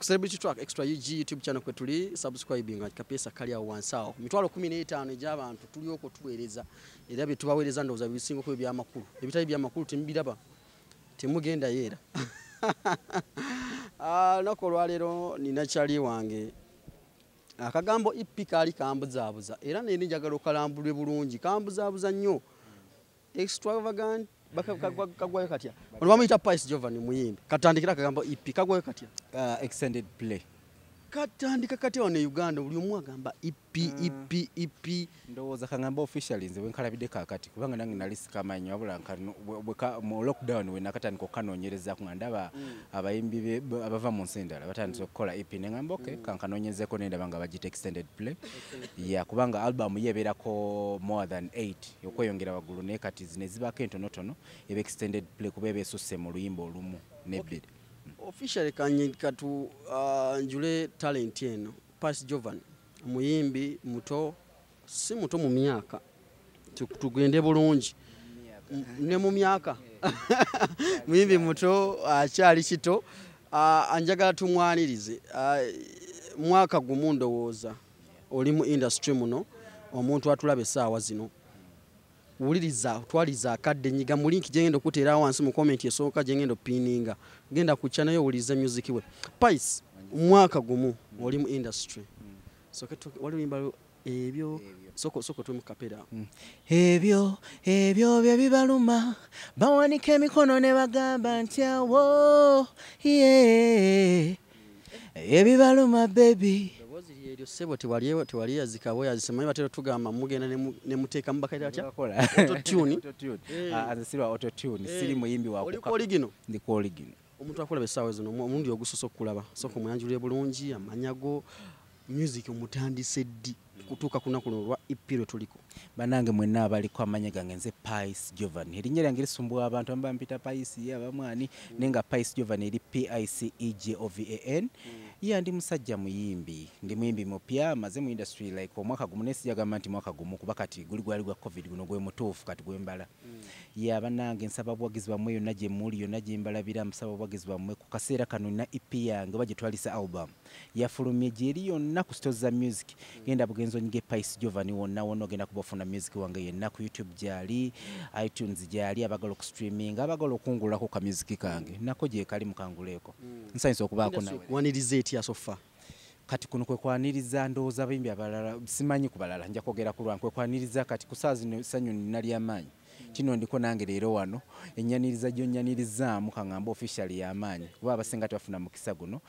Ku Celebrity Track Extra UG YouTube channel kwe tuli, subscribing kapesa kali awo wansi awo. 15,000 egy'abantu tuli okwo tuweereza, era bye tubaweereza ndowooza bisinga okuba ebyamakulu. Ebitali byamakulu temubiraba, temugendayo era. Olunaku olwaleero nina kyali wange. Akagambo EP kaali kambuzaabuza, era neri njagala okalambulwe bulungi, kambuzaabuza nnyo. Extravagant kagwayo katya? Ono bamuyita Pice Jovan, muyimbi. Katandikira akagambo EP kagwayo katya? Extended play. Katandika katya wano e Uganda? Buli omu agamba EP, EP, EP. Ndowooza kaŋŋamba officially nze bwe nkalabidde kaakati, kubanga nange nali sikamanyi, wabula mu lockdown we nakatandika okukanoonyerezaako nga ndaba abayimbi abava mu nsi endala batandise okukola EP, ne ŋŋamba okay, kankanoonyezeeko, ne ndaba nga bagiyita extended play. Yeah, kubanga album ye ebeerako more than 8 okweyongera waggulu, naye kati zino ezibaako entonotono eba extended play kuba eba esusse mu luyimba olumu n'ebbiri. Officially katu njule talent eno. Pice Jovan muyimbi muto, si muto mu myaka, tugende bulungi ne mu myaka, muyimbi muto akyali kito. Anjagala tumwanirize. Mwaka gumu ndowooza oli mu industry muno. Omuntu atulaba essaawa zino, wuliriza, twaliza akadde, nyiga mu link gyengenda okuteera wansi mu comment esooka gyengenda opininga, genda ku channel yo owulirize music we. Pice, mwaka gumu oli mu industry. Soke wali oluyimba ebyo, soko soko tuwe mu kapera. Ebyo ebyo bye bibaluma, bawanika emikono ne bagamba nti awo yeah. Ebibaluma baby. Eddoboozi lyeryo ssebo, tewali tewali yazika bwe simanyi batera tugamba mugenda ne muteekamu bakaita batya? Bakola. Autotune. Autotune. Ah, nze sirwa autotune, siri muyimbi wa Oli kuka- ku original. Ndi ku original. Omuntu akulaba essaawa zino omulundi ogusoose okukulaba, sooka omwanjulire bulungi amanya go, music omutandise ddi kutuuka ku lunaku luno olwa EP lwe tuliko? Bannange mwenna abaliko, amanya gange nze Pice Jovan. Erinnya lyange lisumbuwa abantu abamu, bampita Pice, abamu ani, naye nga Pice Jovan eri Picejovan. Yeah, ndi musajja muyimbi, ndi muyimbi mupya, maze mu industry like omwaka gumu, naye sijagamba nti mwaka gumu kuba kati guli gwali gwa COVID, guno gwe mutuufu kati gwembala. Yeah, bannange nsaba buwagizi bwammwe yonna gye muli, yonna gye mbalabira, nsaba obuwagizi bwammwe. Ku kaseera kano nina EP yange oba gye twalisa album, yafulumye, gyeri yonna ku stores za music. Genda bugenzi onyige Pice Jovan wonna wonna, ogenda kuba ofuna music wange yenna. Ku YouTube gyali, iTunes gyali, abagala okustreaming, abagala okungulako ka music kange nako gyekali, mukanguleeko. Nsanyusa okubaako nawe. Waniriza etya so far? Kati kuno kwe kwaniriza, ndowooza abayimbi abalala simanyi, ku balala nja kwogera ku lwange, kwe kwaniriza kati ku saa zino essanyu nina ly'amaanyi. Kino ndiko nange leero wano, ennyaniriza gyonnyanirizzaamu kaŋŋambe officially y'amaanyi, kuba abasinga tebafuna mukisa guno.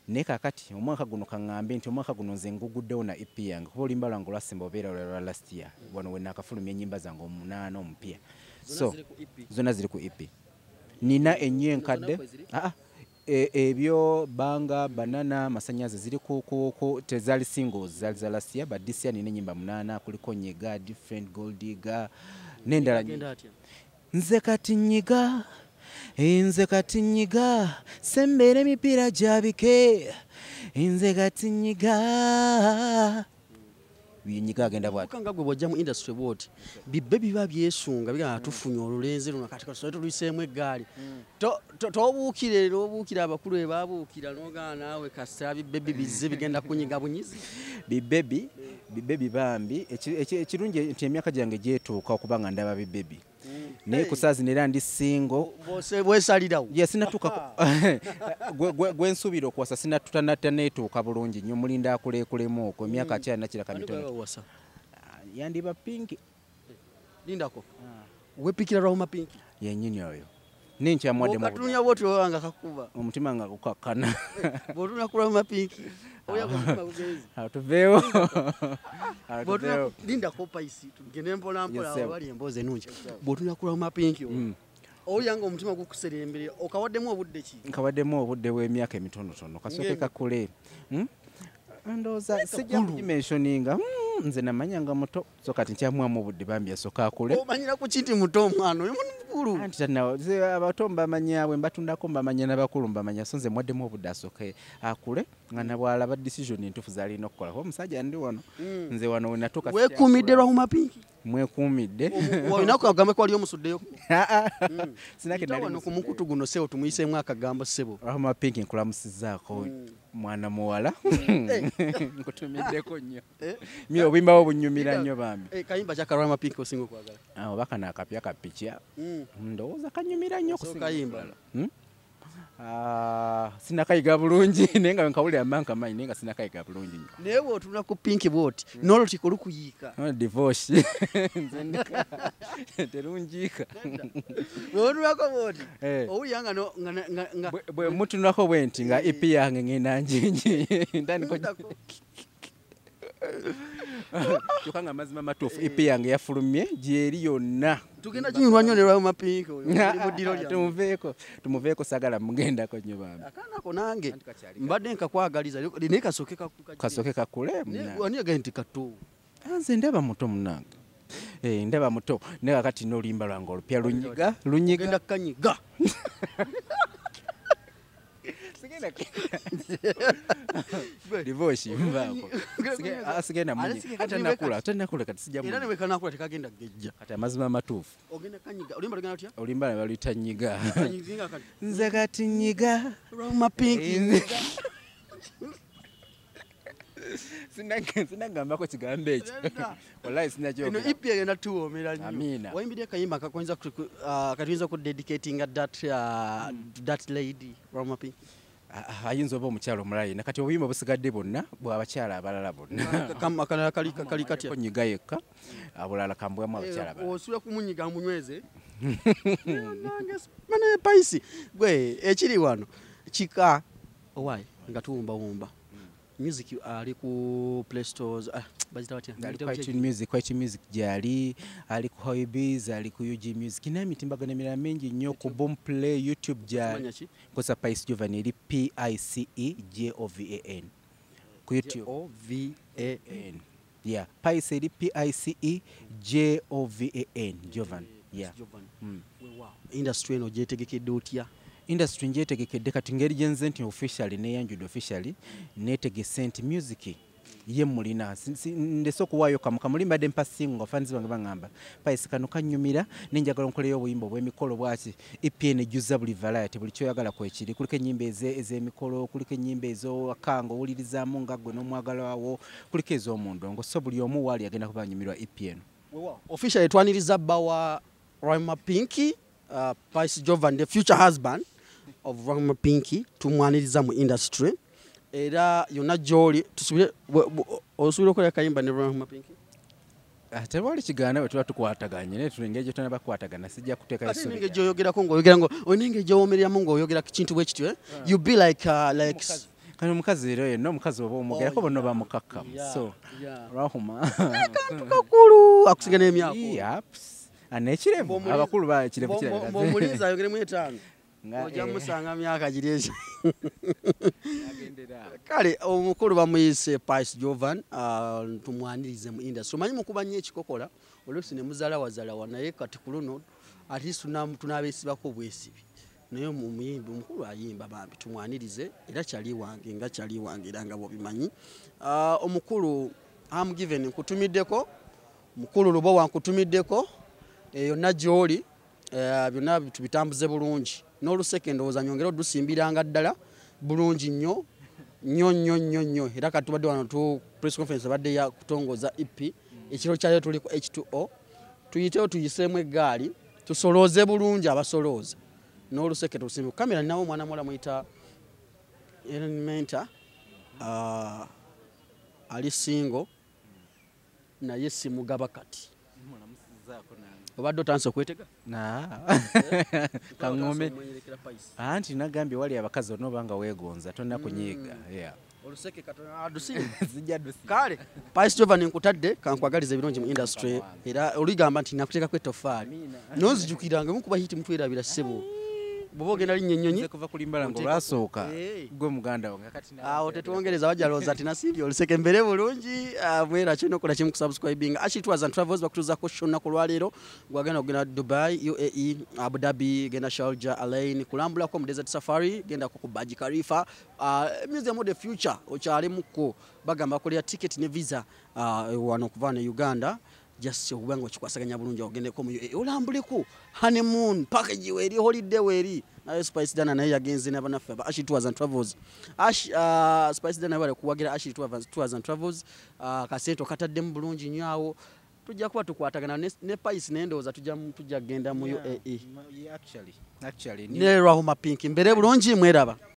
Naye kakati omwaka guno, kaŋŋambe nti omwaka guno nze nguguddewo na EP yange, kuba oluyimba lwange olwasemba obeera lwa last year wano we naakafulumya ennyimba zange omunaana omupya. So ziri ku EP? Zonna ziri ku EP. Nina ennyo enkadde. Zonna kwe ziri? Ah, ah. Ebyo banga banana masanyaze ziri ku tezali singles, zali za last year, but this year nina ennyimba munaana, kuliko Nyiga, Different, Gold Digger n'endala nyingi. Genda atya? Nze kati nyiga, nze kati nyiga, sembera emipiira gyabike, nze kati nyiga, nyiga agenda bwati. Nga gwe bw'ojja mu industry bw'oti, bibbe biba byesunga bigamba tufunye olulenzi luno, kati kasole tuluyiseemu eggaali. Tobuukire obuukira abakulu be babuukira n'ogaana naawe kasita bibbe bizze bigenda kunyiga bunyizi. Bibebi, bibebi bambi, ekirungi nti emyaka gyange gyetuuka okuba nga ndaba bibebi, naye ku saa zino era ndi single. Bwose bwesalirawo. Ye sinatuuka gwe nsuubira okuwasa, sinatutaneetuuka bulungi nnyo, mulinda akuleekulemu okwo, emyaka akyalina kiraka mitono. Wasa? Yandiba Pinki. Lindako, wepikira Rahuma Pinki? Yennyini oyo, nenkyamuwadde. Okatunya bwoti oba nga kakuba? Omutima nga gukakkana. Bw'otunula ku Rahuma Pinki oya omutima gugenze. Awo tuveewo. Awo Bw'otunula tuveewo. Lindako Paisi, tugende mpola mpola. Yes, sir. Wali emboozi ennungi. Bw'otunula ku Rahuma Pinki owulira nga omutima gukuserembere, okawaddemu obudde ki? Nkawaddemu obudde bw'emyaka emitonotono, kasooke Ng'emi. kakule. Ndowooza sijja kugimentioninga. Nze namanya nga muto, so kati nkyamuwamu obudde bambi asooka akule. Omanyira ku ki nti muto? Omwana oyo mukulu. Anti nze abato mbamanya, bwe mbatundako mbamanya, n'abakulu mbamanya, so nze mwaddemu obudde asooke akule nga nabwalaba decision entuufu z'alina okukola, kuba omusajja ndi wano, nze wano we natuuka. Weekuumidde Rahuma Pinki? Mwekuumidde. Olinaku agambe ko wali omusuddeyo? Sinake Yita nali wano ku musuddeyo. mukutu guno ssebo, tumuyiseemu akagambo ssebo. Rahuma Pinki, nkulamusizzaako. Mwana muwala nkutumiddeko nnyo. Mi obuyimba bwo bunnyumira nnyo bambi. Kayimba kya Karama Pink osinga okwagala? Oba kano akapya kapikya. Ndowooza kanyumira nnyo okusinga kayimba. Sinakayiga bulungi naye nga nkawulira manka manyi naye nga sinakayiga bulungi nnyo. Naye bw'otunula ku Pink bw'oti n'olutiko lukuyiika. Divorce. Nze ndeka terungiika. Bw'otunulako bw'oti owulira nga nga bwe mutunulako bwe nti nga EP yange ngenda njingi ntandika kyokka nga amazima matuufu EP yange yafulumye gyeri yonna. Tugenda kinyurwa nnyo ne Rama Pink oyo mu ddiro lyange. Tumuveeko sagala mugendako nnyo bambi. Akaana nange mbadde nkakwagaliza naye kasooke kasooke kakule. Ani agaye nti kato? Nze ndaba muto munnange. Ndaba muto naye kakati n'oluyimba lwange olupya lunyiga lunyiga. Ogenda kukanyiga. Divorce mvaako. Asigenda munyi. Tanakula kati sijja munyi. Era ne wekanakula tekagenda gejja. Kati amazima amatuufu. Ogenda kanyiga. Oluyimba lugenda lutya? Oluyimba baluyita nyiga. Nze kati nyiga. Rama Pink. Sinagambako kigambo ekyo. Wallahi sinakyogera. Eno EP egenda tuwoomera nnyo. Amiina. Wayimbidde akayimba kakuyinza katuyinza ku dedicatinga that lady Rama Pink. Ayinza oba omukyala omulala yenna kati obuyimba busigadde bonna bw'abakyala abalala bonna. Akalala kali katya? Nyiga yekka abulala kambwamu abakyala abalala. Osula kumunyiga munyweze. Nange mane Pice gwe ekiri wano kika owai nga tuwumbawumba. Music ali ku Play Stores bazita batya? Ali ku Music gyali, ali ku Hoybiz, ali ku UG Music n'emitimbagano emirala mingi nnyo ku Boom Play, YouTube gyali. Nkozesa Pice Jovan eri PICE JOVAN ku YouTube. JOVAN. Yeah, Pice eri PICE JOVAN Jovan. Yeah. Industry eno gyetegekedde otya? Industry njetegekedde kati ngeri gyenze nti officially neyanjudde officially netegese nti music ye mulina ndese okuwaayo kamu kamuli mbadde mpa singo nga fans bange baŋŋamba Pice kano kannyumira nenjagala nkoleyo obuyimba obw'emikolo bwaki EP eno ejjuza buli variety buli kyoyagala kwekiri kuliko ennyimba ez'emikolo kuliko ennyimba ez'owaka ng'owulirizaamu nga ggwe n'omwagalwa wo kuliko ez'omundongo so buli omu waali agenda kuba anyumirwa EP eno. Officially twaniriza bba wa Rama Pink, Pice Jovan, the future husband of Rama Pink, tumwaniriza mu industry era yonna gy'oli tusubire osubire okola akayimba ne Rama Pink? Tewali kigaana bwe tuba tukwataganye naye tuli engeri gye tunaba kukwatagana sijja kuteekayo Ate ssuubi n'engeri lyange. gy'oyogerako ng'oyogera ngo olina engeri gy'owoomereramu ng'oyogera ku kintu bwe kityo, you be like Kano omukazi era yenna omukazi oba omugerako bonna bamukakkamu so Rahuma akantu kakulu akusinga n'emyaka. Yaps. N'ekirevu abakulu ba ekirevu kirabika. Bw'omulinza ayogeremu 5. Ojja musanga myaka giri ekyo. Kale omukulu bamuyise Pice Jovan, tumwanirize mu industry. Omanyi mukuba nnyo ekikokola oluusi ne muzalawazalawa naye kati ku luno at least tunabeesibako obwesibi. Naye omuyimbi omukulu ayimba bambi tumwanirize era kyali wange nga kyali wange era nga bw'obimanyi. Omukulu Ham Given nkutumiddeko, mukulu Lubowa nkutumiddeko, yonna gy'oli byonna tubitambuze bulungi. N'oluseke ndowooza nyongere odusimbiranga ddala bulungi nnyo nnyo nnyo nnyo nnyo. Era kati tubadde wano tu press conference ebadde ya kutongoza EP ekiro kyayo tuli ku H2O tuyitewo tuyiseemu eggaali tusolooze bulungi abasolooza n'oluseke tusimbe. Kamera ninawo omwana muwala muyita Ellen Mentor, ali single naye simugaba kati. Obadde otandise okwetega? Kaŋŋome. Anti nagambye wali abakazi olina oba nga weegonza tolina kunyiiga. Oluseke katono adusiime. Zijja dusiima. Kale Pice Jovan nkutadde kankwagaliza ebirungi mu industry era oligamba nti nakuteekako ettoffaali. Nonzijukiranga mukuba hit mutwerabira ssebo. Bw'oba ogenda linnya ennyonyi Nze kuva ku limba lange olwasooka gwe muganda wange kati awo tetwongereza wajja ati nasiibye oluseke mbere bulungi mwera kyolina okukola kimu kusubscribing. Ashi Tours and Travels bakutuuzaako show olunaku olwaleero gwagenda okugenda Dubai, UAE, Abu Dhabi, genda Sharjah, Al Ain, kulambulako mu Desert Safari, gendako ku Burj Khalifa, Museum of the Future okyalimuko bagamba bakolera ticket ne visa wano okuva ne Uganda. Just okuba nga okikwasaganya bulungi, ogendeko mu UAE, olambuleko honeymoon package weeri, holiday weeri. Naye Spice Dana naye yagenze n'abanaffe aba Ashi Tours and Travels. Ash, Spice Dana bale kuwagira Ashi Tours and Travels. Kasente okataddemu bulungi nnyo awo. Tujja kuba tukwatagana ne Pice, naye ndowooza tujja kugenda mu UAE. Yeah, actually Ne Rahuma Pink mbere bulungi mweraba.